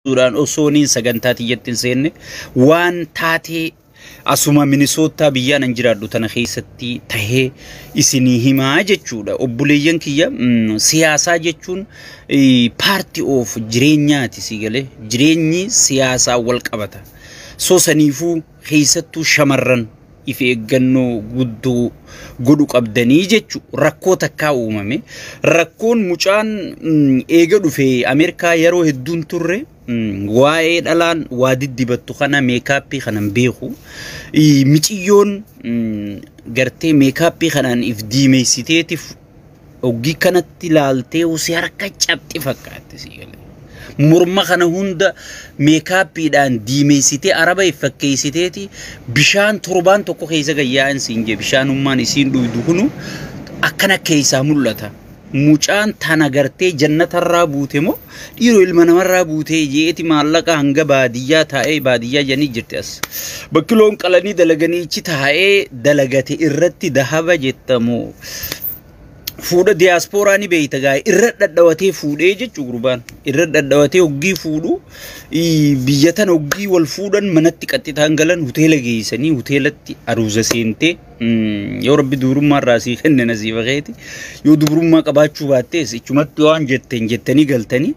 Aansuudhaan osooniin sagantaa tiyyatti hin seenne, waan taatee asuma Minisootaa biyyaan an jiraadhu tana keessatti tahee isinii himaa jechuudha. Obboleeyyan kiyya, siyaasaa jechuun part of jireenyaati, si galee? Jireenyi siyaasaa wal qabata. So saniifuu keessattuu shamarran if eeggannoo guddoo godhu qabdanii jechu. Rakkoo takkaa uumame. Rakkoon mucaan eega dhufe Ameerikaa yeroo hedduun turre, waa'ee dhalaan waa diddibattu kana, makeup kanan beeku. Miciyyoon gartee makeup kanaan if diimeessiteetiif hoggii kanatti ilaaltee si harka cabxi fakkaatti, si galee. Morma kana hunda makeupiidhaan diimeessitee araba if fakkeessiteeti bishaan torbaan tokko keessa gayyaa'an siin jee, bishaanummaan isiin dhugdu kunu akkana keessaa mul'ata. Mucaan tana gartee jannatarraa buute moo dhiiroo ilma namarraa buutee jeeti maallaqa hanga baadiyyaa taa'ee, baadiyyaa jedhanii jirti as. Bakki loon qalanii dalaganii ichi taa'ee dalagate irratti dahaba jettamu. Fuudha diyaaspooraa ni beeyta gaa, irra dhadhawatee fuudhee jechuu. Gurbaan irra dhadhawatee hoggii fuudhu, biyya tana hoggii wal fuudhan manatti qaxxitaan galan, hoteela geessanii hoteelatti aruuza seentee, yoo Rabbi dubrummaa irraa sii kenne nasiiba keeti, yoo dubrummaa qabaachuu baattees ichumatti waan jetteen jettanii galtanii,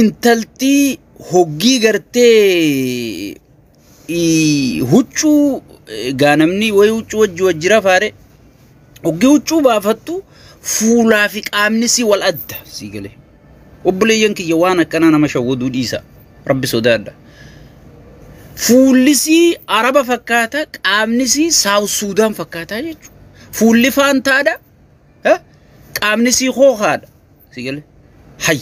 intaltii hoggii gartee huccuu gaa, namni wayi huccuu wajji wajjira faare, hoggii huccuu baafattu fuulaa fi qaamni si wal adda, si galee? Obboleeyyan kiyya, waan akkanaa nama shawwaduu dhiisa. Rabbi sodaadha. Fuulli sii araba fakkaata, qaamni sii South Sudan fakkaataa jechuudha. Fuulli faantaadha, qaamni sii hookaadha. Si galee? Hay.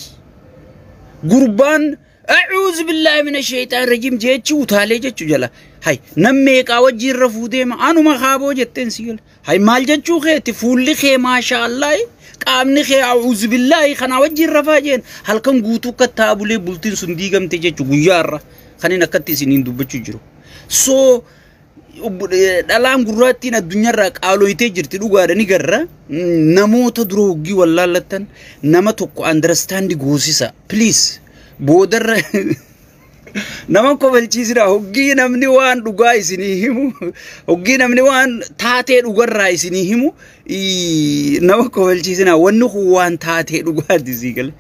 Gurbaan "أعوذ بالله من الشيطان الرجيم" jechi utaalee jechuu jala. Hay, nam meeqaa wajjin irra fuudeema anuma kaaboo jetteen, si gale? Hay, maal jechuu keeti? Fuulli kee maasha Allah, qaamni kee أعوذ بالله, kanaa wajjin rafaa jeen. Halkan guutuu akka taabulee bultiin sun diigamte jechuu guyyaa irra kan inni akkatti isiniin dubbachuu jiru. So dhalaan gurraattiin addunyaarraa qaaloyitee jirti, dhugaadha ni garra. Namoota dura hoggii wallaallattan nama tokko understand goosisa, please. Boodarra nama kofalchiisina. Hoggii namni waan dhugaa isinii himu, hoggii namni waan taatee dhugarraa isinii himu, nama kofalchiisina. Wanni kun waan taatee dhugaati, sii gale?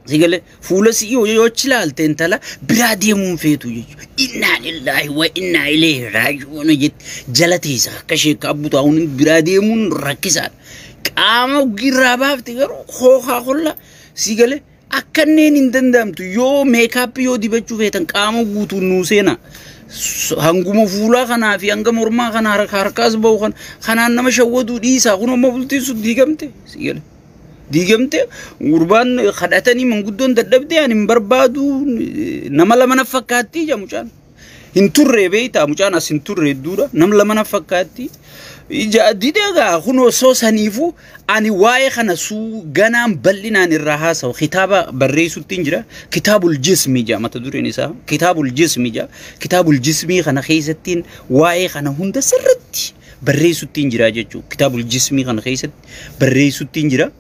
Si gale? Fuula si'ii yoo achi ilaalte intala biraa deemuun feetu jechuudha. "إنا لله وإنا إليه راجعون" jetti jala teessa akka sheekka abbu taa'uun biraa deemuun rakkisaadha. Qaama hoggii baafte garuu hookaa holla, si gale? Akkanneen hin danda'amtu. Yoo makeup yoo dibachuu feetan qaama guutuun nuu seena. Hanguma fuulaa kanaa fi hanga mormaa kana harkaas bahu kan kanaan nama shawwaduu dhiisaa. Kun amma bultiin sun diigamte, si gale? Diigamte. Gurbaan kadhatanii manguddoon dadhabdee, "Ani hin barbaadu, nama lama na fakkaatti" ija mucaan. Hin turre beeytaa, mucaan as hin turre hedduudha, nama lama na fakkaatti. Ija didee gaa kun. Osoo saniifuu ani waa'ee kana suu ganaan bal'inaan irraa haasawu kitaaba barreessutti hin jira. Kitaabul jismi jaa mata dureen isaa, kitaabul jismi jaa. Kitaabul jismii kana keessattiin waa'ee kana hunda sirritti barreessutti hin jira jechuudha. Kitaabul jismii kana keessatti barreessutti hin jira.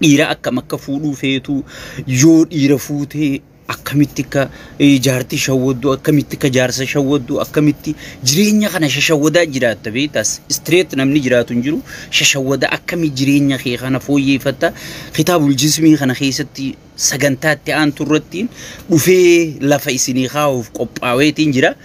Dhiira akkam akka fuudhuu feetu, yoo dhiira fuutee akkamitti akka jaartii shawwaddu, akkamitti akka jaarsa shawwaddu, akkamitti jireenya kana shashawwadaa jiraatta beektas. Straight namni jiraatu hin jiru. Shashawwadaa akkami jireenya kee kana fooyyeffatta, kitaabul jismii kana keessatti sagantaa itti aantu irratti dhufee lafa isinii kaa'uuf qophaa'eetiin jira.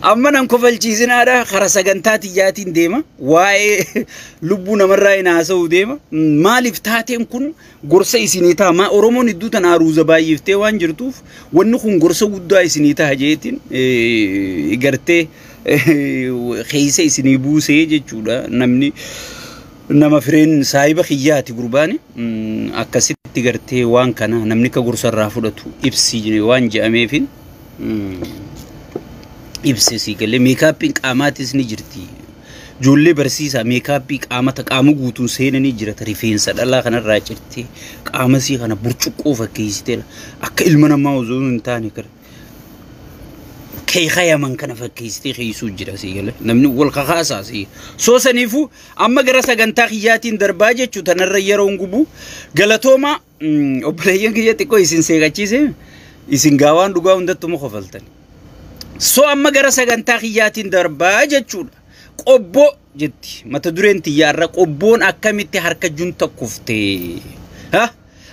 Amma nan kofalchiisinaadha, kara sagantaa tiyyaatiin deema. Waa'ee lubbuu namarraa hin haasa'u deema. Maaliif taateen kun gorsa isinii ta'a? Maa Oromoon iddoo tana aruuza baay'iftee waan jirtuuf wanni kun gorsa guddaa isinii ta'a jeetiin gartee keessa isinii buusee jechuudha. Namni nama fireen saahiba kiyyaati gurbaani, akkasitti gartee waan kana namni akka gorsarraa fudhatu ibsi waan je'ameefin ibse, si galee? Makeupiin qaamaatis ni jirti. Ijoollee barsiisaa, makeup qaamata qaama guutuun seenanii jirata. Rifeensa dhalaa kanarraa cirtee qaama sii kana burcuqqoo fakkeessitee akka ilma namaa osoo hin taane gara. Keekayaman kana fakkeessitee keeysuu jira sii gale. Namni wal kakaasaa sii. Soo saniifuu amma gara sagantaa kiyyaatiin darbaa jechuu tanarra yeroon gubu galatooma obboleeyyan kiyya xiqqoo isin seeqachiise isin gaawaan dhugaa hundattuma kofaltan. So amma gara sagantaa kiyyaatiin darbaa jechuudha. Qobboo jetti mata dureen xiyyaarra qobboon akkamitti harka junta kufte.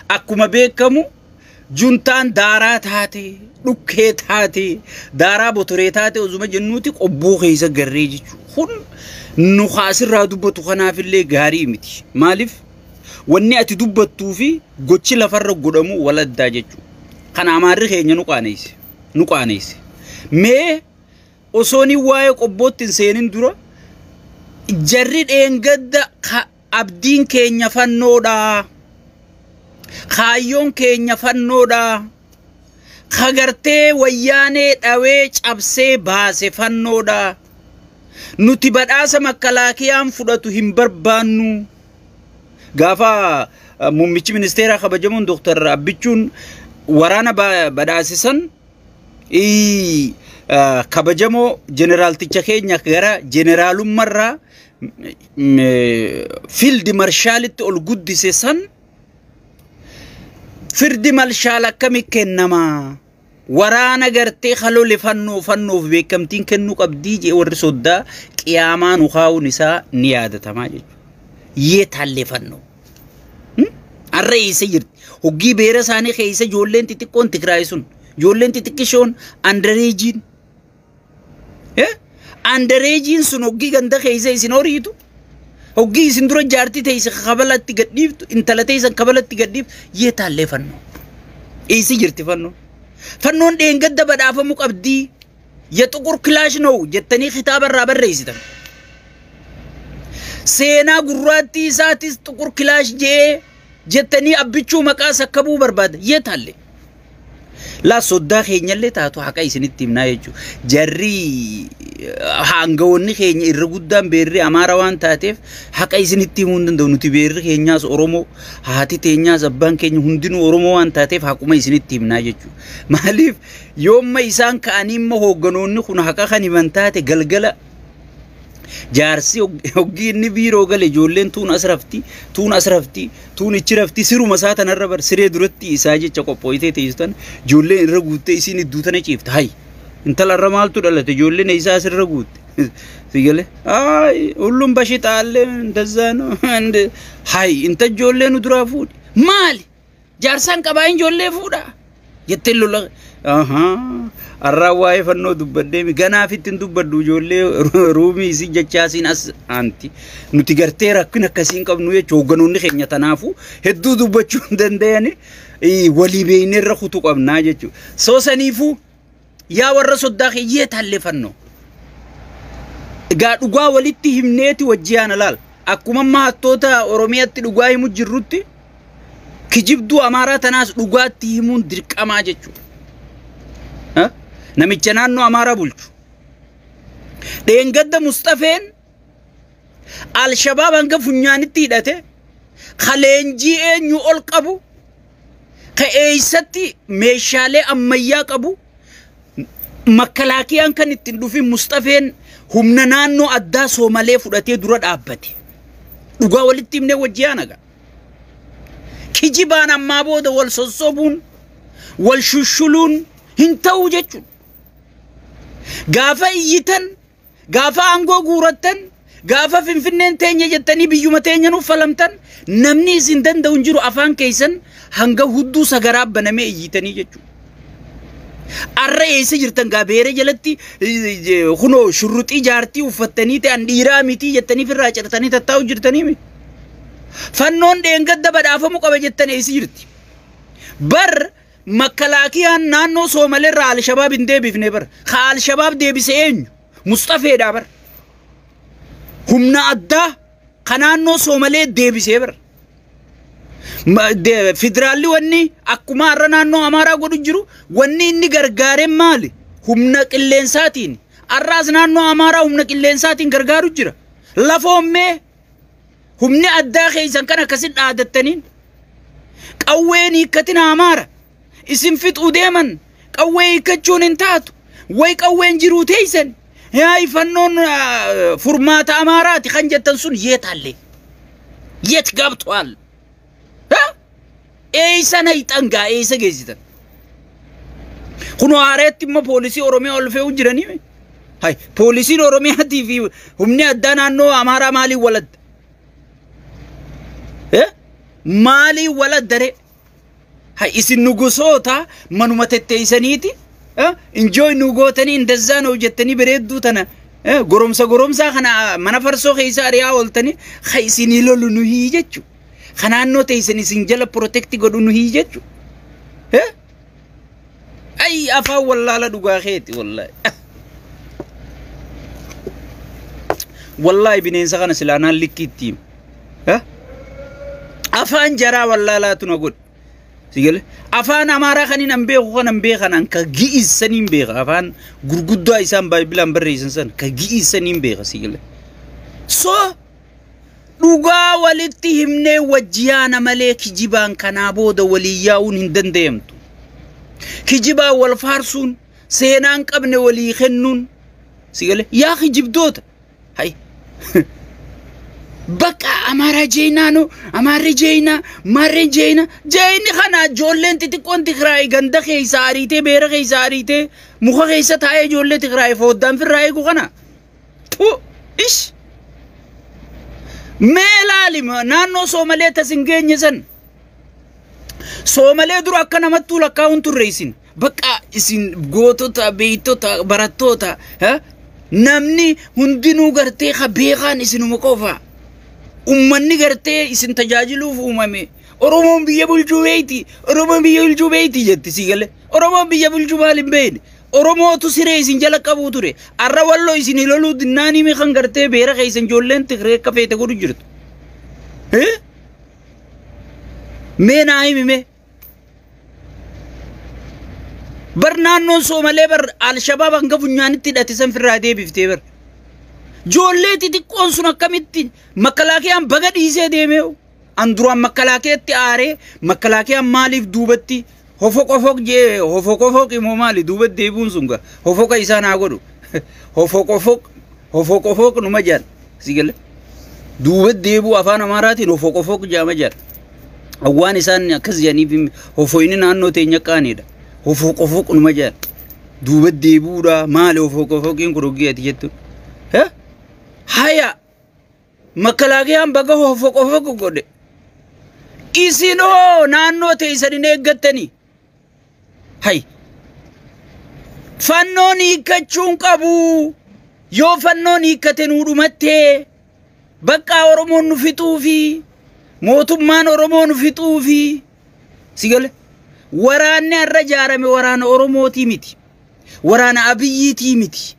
Akkuma beekamu juntaan daaraa taate dhukkee taate daaraa botoree taate osuma jennuuti qobboo keessa garree jechuudha. Kun nu asirraa dubbatu kanaafillee gaarii miti. Maaliif wanni ati dubbattuu fi gochi lafarra godhamu waladdaa jechuudha. Kana amaarri keenya nu qaaneesse. Nu qaaneesse. Mee osoo ni waa'ee qobbootti hin seenin dura jarri dheengadda abdiin keenya fannoodha. Kaayyoon keenya fannoodha. Kagartee wayyaanee dhawee cabsee baase fannoodha. Nuti badhaasa makkalaakiyaan fudhatu hin barbaannu. Gaafa muummichi ministeeraa kabajamuun Dooktar Abbichuun waraana badhaasisan kabajamoo jeneraalticha keenya gara jeneraalummarraa fiildi marshaalitti ol guddise san firdi marshaal akkami kennamaa waraana gartee halole fannoo fannoof beekamtiin kennuu qabdii jee warri soddaa qiyaamaa nu kaa'uun isaa ni yaadatamaa jechuudha. Yeetaallee fannoo. Arra eessa jirti? Hoggii beera isaanii keessa ijoolleen xixiqqoon Tigraay sun ijoolleen xixiqqishoon andareejiin. Andareejiin sun hoggii ganda keessa isin horiitu. Hoggii isin dura jaartii teesse kabalatti gadhiiftu intala teessan kabalatti gadhiiftu yeetaallee fannoo. Eessa jirti fannoo? Fannoon dheengadda badhaafamuu qabdii. የጥቁር ክላሽ ነው jettanii kitaaba irraa barreessitan. Seenaa gurraattii isaatis ጥቁር ክላሽ jee jettanii abbichuu maqaa sakkabuu barbaada. Yeetaallee. Laa soddaa keenyallee taatu haqa isinitti himnaa jechuudha. Jarri hangawoonni keenya irra guddaan beerri Amaara waan taateef haqa isinitti himuu hin danda'u. Nuti beerri keenyaas Oromoo, haati teenyaas abbaan keenya hundinuu Oromoo waan taateef haquma isinitti himnaa jechuudha. Maaliif yoomma isaan ka'anii immoo hoogganoonni kun haqa kan himan taate galgala jaarsi hoggii inni biiroo gale ijoolleen tuun as rafti, tuun as rafti, tuun ichi rafti siruma isaa tanarra bar siree duratti isaa jecha qophooyitee teessu tan ijoolleen irra guuttee isiin idduu tana ciifta. Hay intala irra maaltu dhalate ijoolleen isaa asirra guutte. Sigale ay ሁሉም በሽታ አለ እንደዛ ነው እንደ hay inta ijoollee nu duraa fuudhi maali jaarsaan qabaa ijoollee fuudha jettee lola. Arraa waa'ee fannoo dubbaddeemi ganaafitti hin dubbaddu ijoollee ruumii isii jechaasiin as aanti nuti gartee rakkina akkasii hin qabnu jechuun hoogganoonni keenya tanaafuu hedduu dubbachuu hin danda'ani walii beeknee irra kutuu qabnaa jechuudha. Soo saniifuu yaa warra soddaa keeyyee taallee fannoo. Egaa dhugaa walitti himneeti wajji yaana laal akkuma ammaa hattoota Oromiyaatti dhugaa himu jirrutti kijibduu Amaaraa tanaas dhugaatti himuun dirqamaa jechuudha. Namicha naannoo Amaaraa bulchu. Dheengadda Mustafeen Alshabaab hanga funyaanitti hidhate kaleenjii eenyu ol qabu ka eessatti meeshaalee ammayyaa qabu makkalaakiyaan kan ittiin dhufin Mustafeen humna naannoo addaa Soomalee fudhatee dura dhaabbate. Dhugaa walitti himnee wajji yaanaga. Kijibaan ammaa booda wal sossobuun wal shushuluun hin ta'u jechuudha. Gaafa iyyitan, gaafa aangoo guurattan, gaafa finfinneen teenya jettanii biyyuma teenya nuuf falamtan namni isin danda'u hin jiru afaan keessan hanga hudduu sagaraa banamee iyyitanii jechuudha. Arra eessa jirtan gaa beera jalatti kunoo shurruxii jaartii uffattanii ta'an dhiiraa mitii jettanii firraa cirtanii tattaa'u jirtanii mi? Fannoon dheengadda badhaafamuu qaba jettan eessa jirti? Bar makkalaakiyaan naannoo Soomaleerraa Alshabaab hin deebifne bar. Ka Alshabaab deebise eenyu? Mustafeedha bar. Humna addaa ka naannoo Soomalee deebisee bar. Federaalli wanni akkuma har'a naannoo Amaaraa godhu jiru wanni inni gargaareen maali? Humna qilleensaatiin. Har'aas naannoo Amaaraa humna qilleensaatiin gargaaru jira. Lafoommee humni addaa keessan kan akkasin dhaadattaniin qawween hiikkatin Amaara. Isin fixuu deeman qawwee hiikkachuun hin taatu. Way qawween jiruu teeysan. Yaa fannoon furmaata Amaaraati kan jettan sun yeet alle? Yeet ገብቷል? Eeysa nayxan gaa eeysa geessitan? Kunoo haareetti immoo poolisii Oromiyaa ol fe'uu jiranii. Hay poolisiin Oromiyaatii fi humni addaa naannoo Amaaraa maaliin waladda? Maaliin waladda ree? Hay isin nugusoota manuma tetteeysaniiti. Enjoy nu gootanii እንደዛ ነው jettanii bareedduu tana goromsa goromsaa kana mana farsoo keessa ari'aa ooltanii ha isinii lolu nuhii jechu. Ka naannoo teessan isin jala protect godhu nuhii jechu. Ay afaan wallaala dhugaa keeti wallaahi. Wallaahi bineensa kana silaa naan likki itti hima. Afaan jaraa wallaalaatu na godhe. Sigale afaan Amaaraa kan hin beeku kan beekan an ka gi'issaniin beeka afaan gurguddaa isaan baabilaan barreessan san ka gi'issaniin beeka sigale. So dhugaa walitti himnee wajjiyaana malee kijibaan kanaa booda walii yaa'uun hin danda'amtu. Kijibaan wal faarsuun seenaan qabne walii kennuun sigale yaa kijibdoota. Hay Bakka Amaaraa jeenaa no Amaarri jeenaa Maarri jeenaa jeenni kana ijoolleen xixiqqoon Tigraay ganda keessa ariitee beera keessa ariitee muka keessa taa'ee ijoollee Tigraay fooddaan firraa eegu kana. Tu ish mee ilaali naannoo Soomalee tas hin geenye san. Soomalee dura akka namattuu lakkaa'uun turre isin. Bakka isin gootota beektota barattoota namni hundinuu gartee ka beekaan isinuma qofa. Ummanni gartee isin tajaajiluuf uumame. Oromoon biyya bulchuu beeyti. Oromoon biyya bulchuu beeyti jetti si galee. Oromoon biyya bulchuu maal hin beekne. Oromootu siree isin jala qabuu ture. Arra walloo isin loluu dinnaanii mi kan gartee beera keessan ijoolleen Tigree akka feete godhu jirtu. Mee naa himi mee. Bar naannoon Soomalee bar Alshabaab hanga funyaanitti hidhate san firraa deebiftee bar. Ijoollee xixiqqoon sun akkamitti makkalaakiyaan baga dhiisee deemee an duraan makkalaakiyaatti aaree makkalaakiyaan maaliif duubatti hofoq hofoq jee hofoq hofoq immoo maali duubatti deebi'uun sun gaa hofoqa isaan haa godhu hofoq hofoq hofoq hofoq numa jedhan si gale duubatti deebi'uu afaan Amaaraatiin hofoq hofoq jedhama jedhan waan isaan akkas jedhaniif hofoyni naannoo teenya qaaniidha hofoq hofoq numa jedhan duubatti deebi'uudha maali hofoq hofoqiin kun hoggii ati jettu. Haya makkalaakiyaan baga hofoq hofoq godhe isinoo naannoo teessan hin eeggattanii. Hay fannoon hiikkachuun qabu yoo fannoon hiikkate nuu dhumattee bakka Oromoon nu fixuufi mootummaan Oromoo nu fixuufi si gale waraanni har'a ijaarame waraana Oromootii miti waraana Abiyyiitii miti.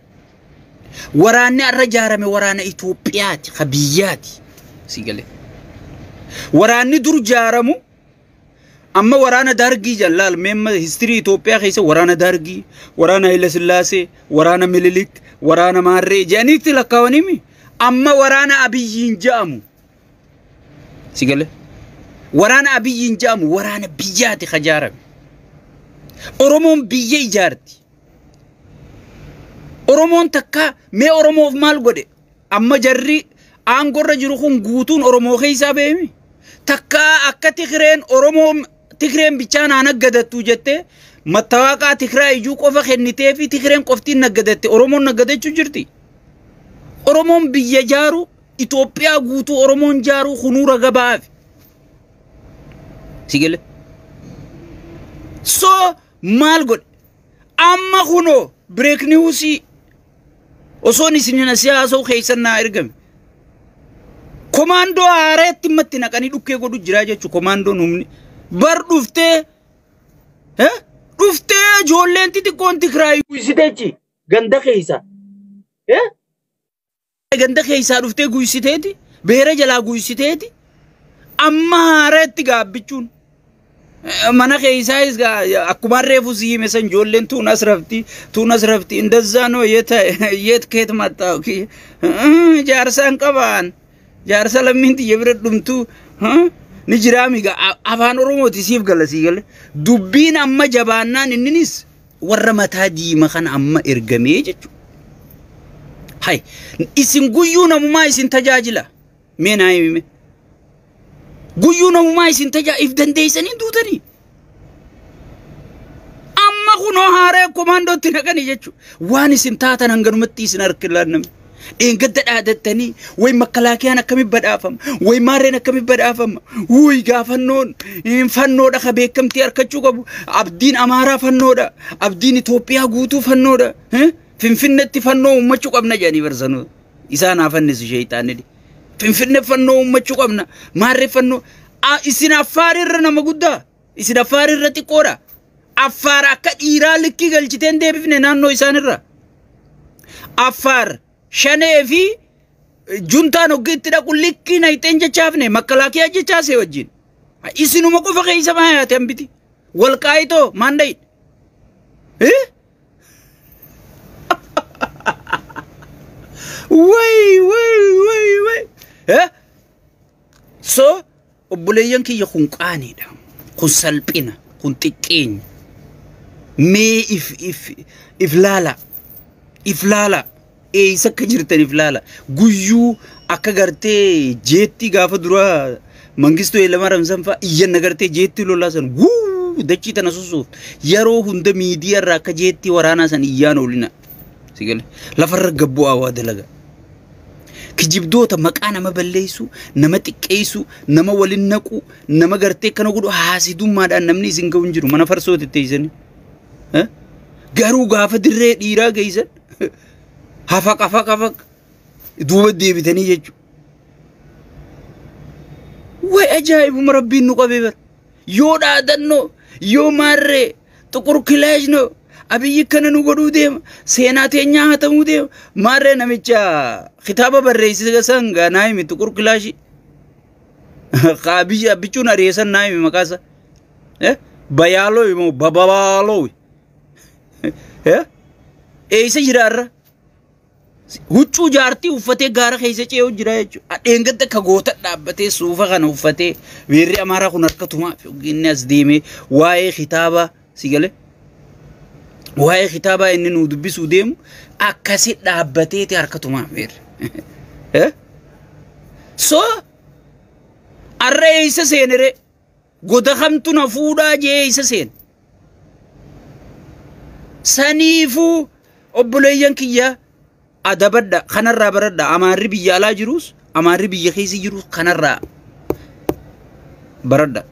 Waraanni har'a ijaarame waraana Itoophiyaati ka biyyaati si gale. Waraanni dur ijaaramu amma waraana Dargii jallaal meemma histirii Itoophiyaa keessa waraana Dargii, waraana Haile Sillaasee, waraana Minilik, waraana Maarree jedhaniitti lakkaawaniimi amma waraana Abiyyiin jedhamu si gale. Waraana Abiyyiin jedhamu waraana biyyaati ka ijaarame. Oromoon biyya ijaarti. Oromoon takka mee Oromoof maal godhe amma jarri aangorra jiru kun guutuun Oromoo keessaa beemi takka akka Tigreen Oromoo Tigreen bichaan haa naggadattu jettee mattawaaqaa Tigraay ijuu qofa kennitee fi Tigreen qoftiin naggadatte Oromoon naggadachuu jirti. Oromoon biyya jaaru Itoophiyaa guutuu Oromoon jaaru kunuura gabaaf. Si gale. So maal godhe amma kunoo break news osoon isin siyaasoo keessan naa ergame. Komaandoo haareetti matti naqanii dhukkee godhu jira jechuudha komaandoon humni. Bar dhuftee dhuftee ijoolleen xixiqqoon Tigraay guysiteechi ganda keessa. Ganda keessaa dhuftee guysiteeti beera jalaa guysiteeti amma haareetti gaabbichuun. Mana keessaayis akkuma reefu si hime san ijoolleen tuun as rafti እንደዛ ነው የት ከየት መጣሁ jaarsaan qabaan jaarsa lammiin xiyya bira dhumtu ni jiraami afaan Oromooti siif gala sii gale dubbiin amma jabaannaan inninis Warra mataa diima kana amma ergamee jechuudha. Hay isin guyyuu namumaa isin tajaajila. Mee naa himi. Guyyuu namumaa isin tajaajila if dandeessanii duutanii. Amma kunoo haaree komaandootti naqanii jechuudha. Waan isin taatan hanganumatti isin harkilaan namni. Dheengadda dhaadattanii way makkalaakiyaan akkamitti badhaafama, way maarreen akkamitti badhaafama, wuy gaafannoon fannoodha ka beekamtii harkachuu qabu, abdiin Amaaraa fannoodha, abdiin Itoophiyaa guutuu fannoodha, Finfinneetti fannoo uummachuu qabna jedhanii barsanuu isaan haa fannisu sheeyxaanni. Finfinne fannoo uummachuu qabna, maarree fannoo isin Affaarirra nama guddaa, isin Affaarirra xiqqoodha. Affaar akka dhiiraa likkii galchiteen deebifne naannoo isaanirra. Affaar Shanee fi juntaan hoggiitti dhaqu likkii nayxeen jechaafne makalaakiyaa jechaasee wajjin. Isinuma qofa keessa maa yaate hambiti. Walqaayitoo maan dhayidhe? Way way way way. So obboleeyyan kiyya kun qaaniidha. Kun salphina. Kun xiqqeenya. Mee if if if laala. If laala. Eessa akka jirtan if laala. Guyyuu akka gartee jeetti gaafa dura Mangistuu Hayilamaariyaam san fa'a iyyanna gartee jeetti lolaa san wuu dachii tana susuuf yeroo hunda miidiyaa irraa akka jeetti waraanaa san iyyaan oolina. Si gale lafarra gabbu'aa waa dalaga. Kijibdoota maqaa nama balleessu, nama xiqqeessu, nama walin naqu, nama gartee akkana godhu haasidummaadhaan namni isin ga'u hin jiru. Mana farsooti teessanii. Garuu gaafa dirree dhiiraa geessan hafaq hafaq hafaq duuba deebitanii jechuudha. Way ajaa'ibuma rabbiin nu qabee bara. Yoo dhaadannoo, yoo maarree, xuqur kilaashnoo, Abiyyi kana nu godhuu deema, seenaa teenyaa hatamuu deema. Maarree namicha kitaaba barreessise san gaa naa himi xuqur kilaashii. Abiyyi abbichuun ari'ee san naa himi maqaa isaa. Bayaaloo moo babalaaloo. Eessa jira irra? Huccuu jaartii uffatee gaara keessa ce'uu jira jechuudha. Dheengadda akka goota dhaabbatee suufa kana uffatee weerri Amaaraa kun harkatumaa fi inni as deemee waa'ee kitaabaa si galee. Waa'ee kitaabaa inni nuu dubbisuu deemu akkasi dhaabbateeti harkatumaa weerri. So arra eessa seenere goda kamtu na fuudhaa jee eessa seene. Saniifuu obboleeyyan kiyya adabadha kanarraa baradha. Amaarri biyya alaa jirus amaarri biyya keessa jirus kanarraa baradha.